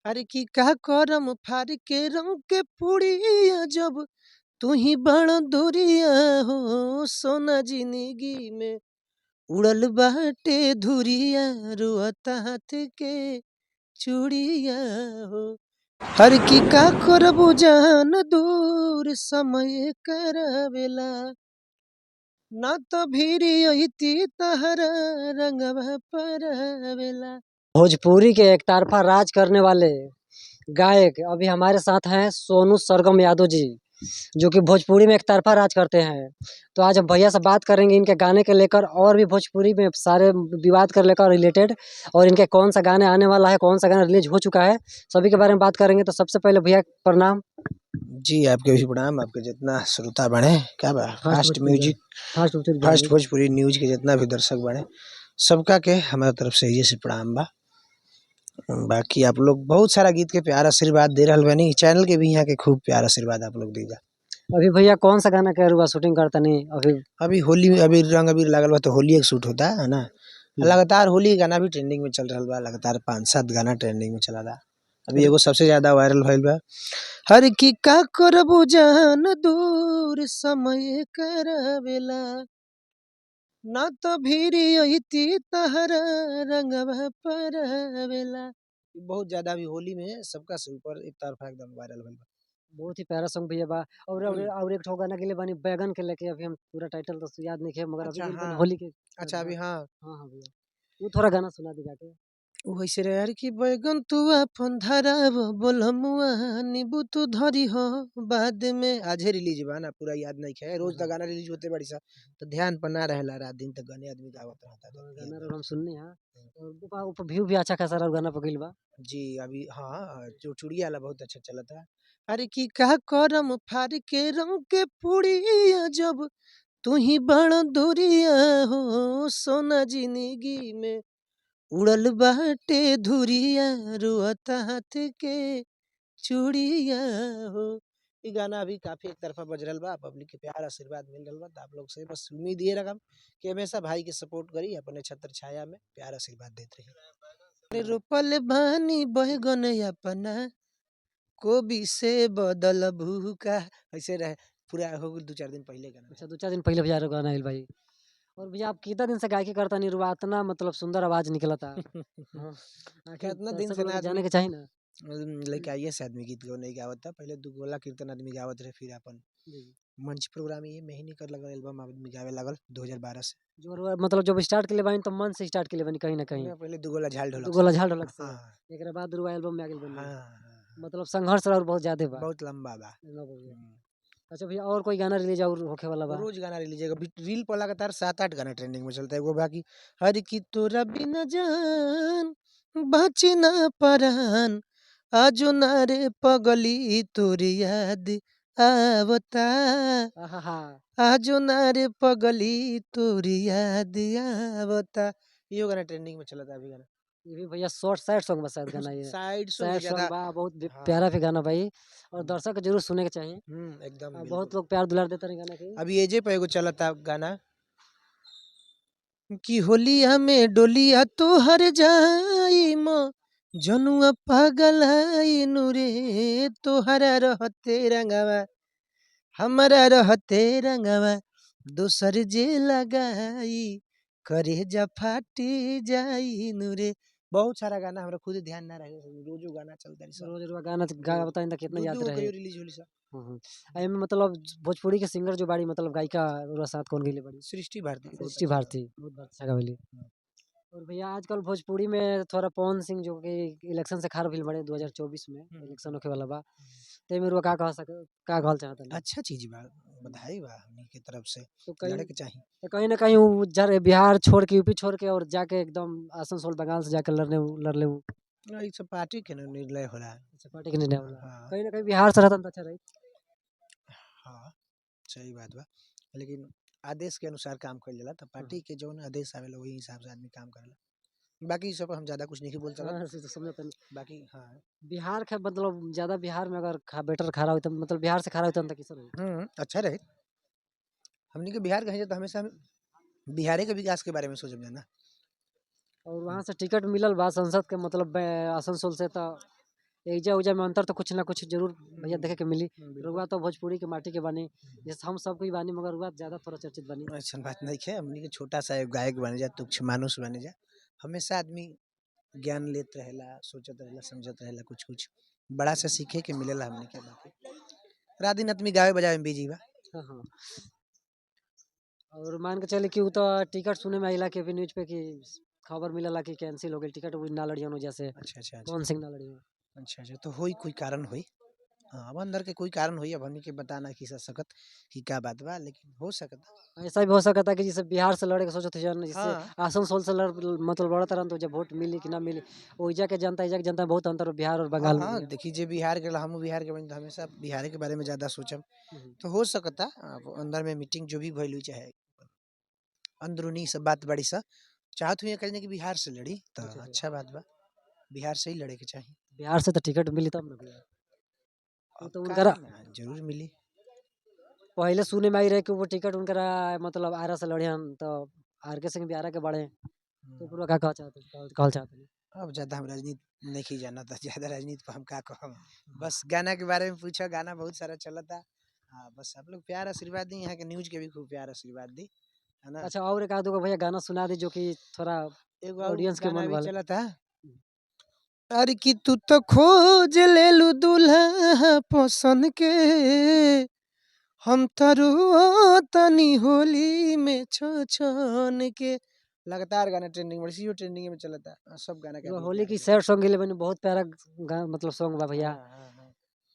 अरे की का करम फार के रंग के पुड़िया जब तू ही बड़ दूरिया हो सोना जिंदगी में उड़ल बाटे धुरिया रुअता हाथ के चूड़िया हो। हर की का करबू जान दूर समय करावेला, ना तो भीरी अइती तहरा रंगवा परावेला। भोजपुरी के एक तरफा राज करने वाले गायक अभी हमारे साथ हैं सोनू सरगम यादव जी, जो कि भोजपुरी में एक तरफा राज करते हैं। तो आज हम भैया से बात करेंगे इनके गाने के लेकर और भी भोजपुरी में सारे विवाद कर लेकर रिलेटेड, और इनके कौन सा गाने आने वाला है, कौन सा गाना रिलीज हो चुका है, सभी के बारे में बात करेंगे। तो सबसे पहले भैया प्रणाम। जी आपके भी प्रणाम, आपके जितना श्रोता बने क्या बा fast music fast Bhojpuri fast Bhojpuri news के जितना भी दर्शक बने सबका के हमारा तरफ से ये से प्रणाम बा। बाकी आप लोग बहुत सारा गीत के प्यार आशीर्वाद दे रहल बानी, चैनल के भी यहाँ के खूब प्यार आशीर्वाद आप लोग दीजा। अभी भैया कौन सा गाना के रुआ शूटिंग करता नहीं अभी? अभी होली में अभी रंग अबीर लागल बा तो होली एक शूट होता है ना। लगातार होली के गाना भी ट्रेंडिंग में चल रहल बा, लगातार 5-7 गाना ट्रेंडिंग में चला रहा। अभी एगो सबसे ज्यादा वायरल भइल बा हर की का करबू जान दूर समय करावेला, ना तो भीरी अइती तहरा रंगवा परावेला। बहुत ज्यादा अभी होली में सबका से ऊपर एक तरफा एकदम वायरल भइल बा। बहुत ही प्यारा सॉन्ग भैया बा। और एक ठो गाना के लिए बानी बैगन के लेके, अभी हम पूरा टाइटल तो याद नहीं है मगर अभी अच्छा, गेल बानी हाँ। होली के। अच्छा अभी हाँ हाँ हाँ भैया वो थोड़ा गाना सुना दी जाके। वो ऐसे रहे यार कि बैगन तू अपन धराव बोलमुआ नीबू तू धरी हो बाद में। आज ही रिलीज बा ना, पूरा याद नहीं है, रोज तो हाँ। गाना रिलीज होते बड़ी सा तो ध्यान पर ना रहेला, रात दिन तक गाने आदमी गावत रहता है, हाँ, तो गाना याद और हम सुननी है और ऊपर व्यू भी अच्छा खासा रहा गाना पर गइल बा। जी अभी हाँ जो चूड़िया वाला बहुत अच्छा चला था। अरे की का करम फार के रंग के पुड़िया जब तू ही बड़ दूरिया हो सोना जिंदगी में उड़ल बाटे धुरिया रुअता हाथ के चूड़िया हो। ये गाना अभी काफी एक तरफा बज रहल बा, पब्लिक के प्यार आशीर्वाद मिल रहल बा। तो आप लोग से बस उम्मीद ये रखम कि हमेशा भाई के सपोर्ट करी, अपने छत्र छाया में प्यार आशीर्वाद देते रही। अरे रोपल बानी बैगन अपना कोबी से बदल भूका, ऐसे रहे पूरा हो गेल 2-4 दिन पहले गाना। अच्छा 2-4 दिन पहले भैया गाना आइल भाई। और भैया आप कितना दिन से गायकी करता नहीं रुआ, इतना मतलब सुंदर आवाज निकला था। हाँ, आखिर कितना दिन दर्शक से लोग ना के आदमी जाने के चाहिए ना। लइका ये से आदमी गीत नहीं गावत था, पहले दू गोला कीर्तन आदमी गावत रहे, फिर अपन मंच प्रोग्राम ये में ही नहीं कर लगल, एल्बम आदमी गावे लगल 2012 से। जो रुआ मतलब जब स्टार्ट के लिए बानी तो मन से स्टार्ट के लिए बानी कहीं ना कहीं। ना, पहले दू गोला झाल ढोलक दू गोला झाल ढोलक से। हाँ। एकरा बाद रुआ एल्बम में आ गेल बानी। हाँ, हाँ, हाँ। मतलब संघर्ष और बहुत ज्यादा बा, बहुत लंबा बा। लंबा बा। अच्छा भैया और कोई गाना रिलीज और होखे वाला बा? रोज गाना रिलीज है, अभी रील पर लगातार 7-8 गाना ट्रेंडिंग में चलता है। वो बाकी हर की तोरा बिना जान बाची ना परान आजो ना रे पगली तोरी याद आवता, आहा। आजो ना रे पगली तोरी याद आवता। यो गाना ट्रेंडिंग में चलता अभी गाना। ये भी भैया शॉर्ट सैड सॉन्ग बा शायद गाना ये। साइड सॉन्ग सैड ज्यादा सॉन्ग बा, बहुत हाँ। प्यारा भी गाना भाई और दर्शक के जरूर सुने के चाहिए। एकदम बहुत बिल्कुल। लोग प्यार दुलार देते रहे गाना के। अभी एजे पे एगो चलता गाना कि होलिया में डोलिया तोहर जाई म जनुआ पागल आई नूरे तोहरा रहते रंगवा हमरा रहते रंगवा दोसर जे लगाई करे जा फाटी जाई नूरे। बहुत सारा गाना हमरा खुद ध्यान ना रहे, रोजो गाना चलता रही सब। रोज रोज गाना गा बताई त कितना दू याद दू गो रहे। कहियो रिलीज होली सब। एमे मतलब भोजपुरी के सिंगर जो बाड़ी मतलब गायिका ओकरा साथ कौन गइले बाड़ी? सृष्टि भारती, बहुत सृष्टि अच्छा भारती बहुत अच्छा गावेली। और भैया आजकल भोजपुरी में थोड़ा पवन सिंह जो कि इलेक्शन से खार भइल बाड़े 2024 में इलेक्शन होखे वाला बा, ते एमे रुआ का कह सके, का कहल चाहत हनी? अच्छा चीज बा, बधाई बा हमनी के तरफ से, तो कहीं लड़े के चाही। तो कहीं ना कहीं वो जर बिहार छोड़ के यूपी छोड़ के और जाके एकदम आसनसोल बंगाल से जाके लड़ले उ। ना, ई सब पार्टी के ना निर्णय होला। अच्छा, पार्टी के निर्णय होला। हाँ। कहीं ना कहीं बिहार से रहतन त अच्छा रही। हाँ सही बात बा, लेकिन आदेश के अनुसार काम कइल जाला, त पार्टी के जौन आदेश आवेला वही हिसाब से आदमी काम करेला। बाकी सब हम ज्यादा कुछ नहीं बोल सकत। हाँ, से तो समझत नहीं। बाकी हाँ बिहार के मतलब ज्यादा बिहार में अगर बेटर खड़ा होई त मतलब बिहार से खड़ा होई त कैसे रही? अच्छा रहे। हमनी के बिहार के हैं तो हमेशा हम बिहारे के विकास के बारे में सोचब ना। और वहाँ से टिकट मिलल बा संसद के मतलब आसनसोल से, तो एजा उजा में अंतर तो कुछ ना कुछ जरूर भैया देखे के मिली। बिल्कुल। रुआ तो भोजपुरी के माटी के बानी, जैसे हम सब कोई बानी मगर रुआ ज्यादा थोड़ा चर्चित बानी। ऐसा बात नहीं है, हमनी के छोटा सा एक गायक बन जा, तुच्छ मानुष बन जा। हमेशा आदमी ज्ञान लेत रहेला, सोचत रहेला, समझत रहेला, कुछ कुछ बड़ा से सीखे के मिलेला हमनी के। बाकी रात दिन आदमी गावे बजावे में बिजी बा। हाँ हाँ। और मान के चले कि उ तो टिकट सुने में आइला कि अभी न्यूज पे कि खबर मिलला कि कैंसिल हो गई टिकट, उ ना लड़ियन वजह से। अच्छा अच्छा अच्छा। पवन सिंह ना लड़ियन। अच्छा अच्छा, तो होई कोई कारण होई। हाँ, अब अंदर के कोई कारण होई, अब हमनी के बता ना की सकत कि का बात बा, लेकिन हो सकता। ऐसा भी हो सकता कि जैसे बिहार से लड़े के सोचत हन, जैसे हाँ। आसनसोल से लड़ मतलब लड़त रहन तो जब वोट मिली कि ना मिली, ओइजा के जनता एइजा के जनता में बहुत अंतर बा बिहार और बंगाल में हाँ, भैया। देखिए जे बिहार के हम बिहार के बनी तो हमेशा बिहार के बारे में ज्यादा सोचम। हम्म। तो हो सकता अब अंदर में मीटिंग जो भी भइल हुई चाहे अंदरूनी सब बात बड़ी सा चाहत हुई कहीं कि बिहार से लड़ी तो अच्छा, अच्छा। अच्छा बात बा, बिहार से ही लड़े के चाहिए। बिहार से तो टिकट मिली तब ना भैया। वो अब तो का उनकरा ना, जरूर मिली। पहले सुने में आई रहे कि वो टिकट उनकरा मतलब आरा से लड़ियन, तो आर के सिंह भी आरा के बड़े, तो पूरा का कहल चाहते कहल चाहते हैं? अब ज्यादा हम राजनीति नहीं जाना था, ज्यादा राजनीति पर हम का कहम, बस गाना के बारे में पूछा, गाना बहुत सारा चलता। हाँ, बस आप लोग प्यार आशीर्वाद दी, यहाँ के न्यूज के भी खूब प्यार आशीर्वाद दी, है ना। अच्छा, और एक आध गो भैया गाना सुना दी जो कि थोड़ा एगो और ऑडियंस के गाना मन भी वाले। चलता। अरे कि तू तो खोज ले लू दूल्हा पसंद के, हम तरुआ तनी होली में छछन के। लगातार गाना ट्रेंडिंग में, इसी ट्रेंडिंग में चलता सब गाना के जो आप लोग होली प्यार की दे। सैड सॉन्ग के बनी बहुत प्यारा मतलब सॉन्ग बा भैया। हाँ, हाँ, हाँ।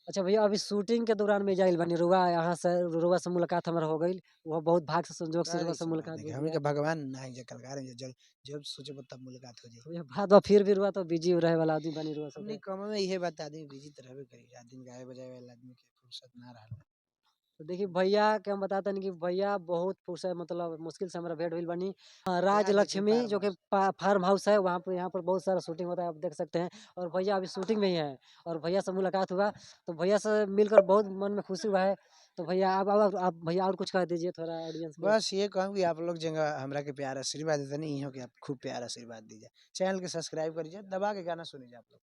अच्छा भैया, अभी शूटिंग के दौरान में जाइल बनी रुआ, यहाँ से रुआ से मुलाकात हमारा हो गई, वो बहुत भाग से संजोग से अरे रुआ से सब बात मुलाकात नहीं, भइल हमनी भैया। के भगवान ना है जे कलकार है, जब जब सोचब तब मुलाकात हो जाई। भैया बात बा, फिर भी रुआ तो बिजी रहे वाला आदमी बनी रुआ सब। हमनी कम में इहे बात, आदमी बिजी तो रहबे करी, रात दिन गाए बजाए वाला आदमी के फुर्सत ना रहला। तो देखिए भैया के हम बताते हैं कि भैया बहुत फुर्सत मतलब मुश्किल से हमारा भेंट हुई बनी। राज देखिए लक्ष्मी फार्म जो कि हाउस। फार्म हाउस है, वहाँ पे यहाँ पर बहुत सारा शूटिंग होता है, आप देख सकते हैं। और भैया अभी शूटिंग में ही है और भैया से मुलाकात हुआ तो भैया से मिलकर बहुत मन में खुशी हुआ है। तो भैया आप भैया और कुछ कह दीजिए थोड़ा ऑडियंस को। बस ये कहूँ कि आप लोग जगह हमरा के प्यार आशीर्वाद देते नहीं हो कि आप खूब प्यार आशीर्वाद दीजिए, चैनल के सब्सक्राइब करिए, दबा के गाना सुनिए आप लोग।